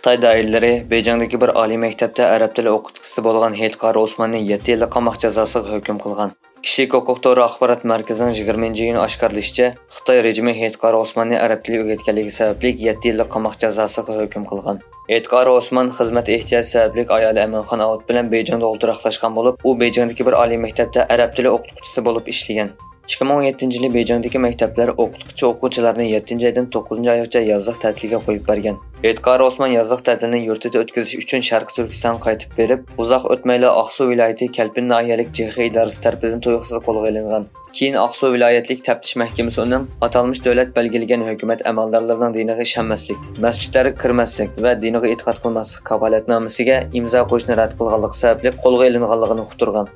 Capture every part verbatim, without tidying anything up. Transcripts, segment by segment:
خىتاي دائىرىلىرى بېيجىڭدىكى بىر ئالىي مەكتەپتە ئەرەب تىلى ئوقۇتقۇچىسى بولغان ھېيتقارى ئوسماننى يەتتە يىللىق قاماق جازاسىغا ھۆكۈم قىلغان. كىشىلىك ھوقۇق تورى ئاخبارات مەركىزىنىڭ يىگىرمىنچى ئىيۇن ئاشكارىلىشىچە، خىتاي رېجىمى ھېيتقارى ئوسماننى ئەرەب تىلى ئۆگەتكەنلىكى سەۋەبلىك يەتتە يىللىق قاماق جازاسىغا ھۆكۈم قىلغان. ھېيتقارى ئوسمان خىزمەت ئېھتىياجى سەۋەبلىك ئايالى ئەمىنخان ئاۋۇت بىلەن بېيجىڭدا ئولتۇراقلاشقان بولۇپ، ئۇ بېيجىڭدىكى بىر ئالىي مەكتەپتە ئەرەب تىلى ئوقۇتقۇچىسى بولۇپ ئىشلىگەن. ئىككى مىڭ ئون يەتتىنچى يىلى بېيجىڭدىكى مەكتەپلەر ئوقۇتقۇچى ئوقۇغۇچىلارنى يەتتىنچى ئايدىن توققۇزىنچى ئايغىچە يازلىق تەتىلگە قويۇپ بەرگەن. ھېيتقارى ئوسمان يازلىق تەتىلنى يۇرتىدا ئۆتكۈزۈش ئۈچۈن شەرقىي تۈركىستانغا قايتىپ بېرىپ، ئۇزاق ئۆتمەيلا ئاقسۇ ۋىلايىتى كەلپىن ناھىيەلىك جېخې ئىدارىسى تەرىپىدىن تۇيۇقسىز قولغا ئېلىنغان. كېيىن ئاقسۇ ۋىلايەتلىك تەپتىش مەھكىمىسى ئۇنىڭ ئاتالمىش دۆلەت بەلگىلىگەن ھۆكۈمەت ئەمەلدارلىرىنىڭ دىنىغا ئىشەنمەسلىك، مەسچىتلەرگە كىرمەسلىك ۋە دىنىغا ئېتىقاد قىلماسلىق كاپالەتنامىسىگە ئىمزا قويۇشنى رەت قىلغانلىقى سەۋەبلىك قولغا ئېلىنغانلىقىنى ئۇقتۇرغان.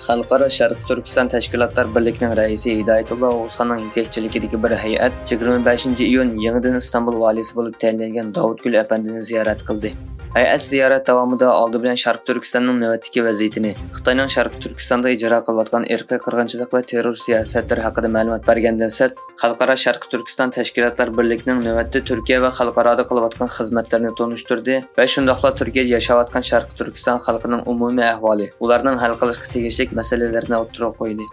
خەلقئارا شەرقىي تۈركىستان تەشكىلاتلار بىرلىكىنىڭ رەئىسى ھىدايەتۇللا ئوغۇزخاننىڭ يېتەكچىلىكىدىكى بىر ھەيئەت يىگىرمە بەشىنچى ئىيۇن يېڭىدىن ئىستانبۇل ۋالىسى بولۇپ تەيىنلەنگەن داۋۇتگۈل ئەپەندىنى زىيارەت قىلدى. ھەيئەت زىيارەت داۋامىدا ئالدى بىلەن شەرقىي تۈركىستاننىڭ نۆۋەتتىكى ۋەزىيىتىنى، خىتاينىڭ شەرقىي تۈركىستاندا ئىجرا قىلىۋاتقان ئىرقىي قىرغىنچىلىق ۋە تېررور سىياسەتلىرى ھەققىدە مەلۇمات بەرگەندىن سىرت، خەلقئارا شەرقىي تۈركىستان تەشكىلاتلار بىرلىكىنىڭ نۆۋەتتە تۈركىيە ۋە خەلقئارادا قىلىۋاتقان خىزمەتلىرىنى تونۇشتۇردى ۋە شۇنداقلا تۈركىيەدە ياشاۋاتقان شەرقىي تۈركىستان خەلقىنىڭ ئومۇمىي ئەھۋالى، ئۇلارنىڭ ھەل قىلىشقا تېگىشلىك مەسىلىلىرىنى ئوتتۇرىغا قويدى.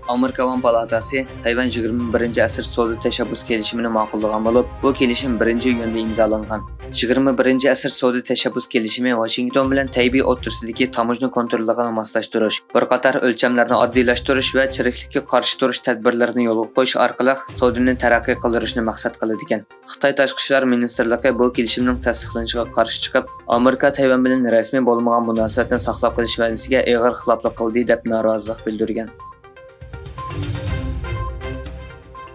ئامېرىكا ئاۋام پالاتاسى تەيۋەن يىگىرمە بىرىنچى ئەسىر سودا تەشەببۇس كېلىشىمىنى ماقۇللىغان بولۇپ، بۇ كېلىشىم بىرىنچى ئىيۇندا ئىمزالانغان. يىگىرمە بىرىنچى ئەسىر سودا تەشەببۇس كېلىشىمى ۋاشىنگتون بىلەن تەيبېي ئوتتۇرىسىدىكى تاموژنا كونتروللۇقىنى ماسلاشتۇرۇش، بىر قاتار ئۆلچەملەرنى ئاددىيلاشتۇرۇش ۋە چىرىكلىككە قارشى تۇرۇش تەدبىرلىرىنى يولغا قويۇش ئارقىلىق سودىنى تەرەققىي قىلدۇرۇشنى مەقسەت قىلىدىكەن. خىتاي تاشقى ئىشلار مىنىستىرلىقى بۇ كېلىشىمنىڭ تەستىقلىنىشىغا قارشى چىقىپ، ئامېرىكا تەيۋەن بىلەن رەسمىي بولمىغان مۇناسىۋەتنى ساقلاپ قېلىش ۋەدىسىگە ئېغىر خىلاپلىق قىلدى، دەپ نارازىلىق بىلدۈرگەن.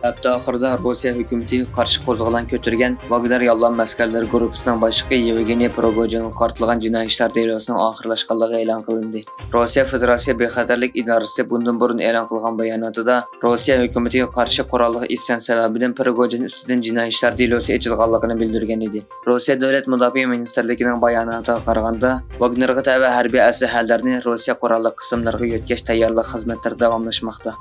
ھەپتە ئاخىرىدا روسىيە ھۆكۈمىتىگە قارشى قوزغىلاڭ كۆتۈرگەن ۋاگنېر ياللام ئەسكەرلىرى گۇرۇپپىسىنىڭ باشلىقى يېۋگېنىي پروگوجىنغا قارىتىلغان جىنايى ئىشلار دېلوسىنىڭ ئاخىرلاشقانلىقى ئېلان قىلىندى. روسىيە فېدېراتسىيە بىخەتەرلىك ئىدارىسى بۇندىن بۇرۇن ئېلان قىلغان باياناتىدا، روسىيە ھۆكۈمىتىگە قارشى قوراللىق ئىسيان سەۋەبىدىن پروگوجىن ئۈستىدىن جىنايى ئىشلار دېلوسى ئېچىلغانلىقىنى بىلدۈرگەن ئىدى. روسىيە دۆلەت مۇداپىئە مىنىستىرلىكىنىڭ باياناتىغا قارىغاندا، ۋاگنېرغا تەۋە ھەربىي ئەسلىھەلەرنى روسىيە قوراللىق قىسىملىرىغا يۆتكەش تەييارلىق خىزمەتلىرى داۋاملاشماقتا.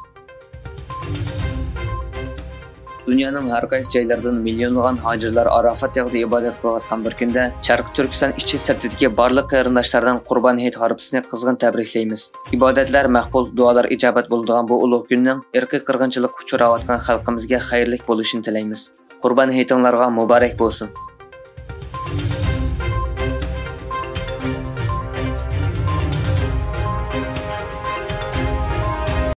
دۇنيانىڭ ھەر قايسى جايلىرىدىن مىليونلىغان ھاجىلار ئارافات تېغىدا ئىبادەت قىلىۋاتقان بىر كۈندە، شەرقىي تۈركىستان ئىچى سىرتىدىكى بارلىق قېرىنداشلاردىن قۇربان ھېيت ھارپىسىنى قىزغىن تەبرىكلەيمىز. ئىبادەتلەر مەقبۇل، دۇئالار ئىجابەت بولىدىغان بۇ ئۇلۇغ كۈننىڭ ئىرقىي قىرغىنچىلىققا ئۇچراۋاتقان خەلقىمىزگە خەيرلىك بولۇشىنى تىلەيمىز. قۇربان ھېيتىڭلارغا مۇبارەك بولسۇن!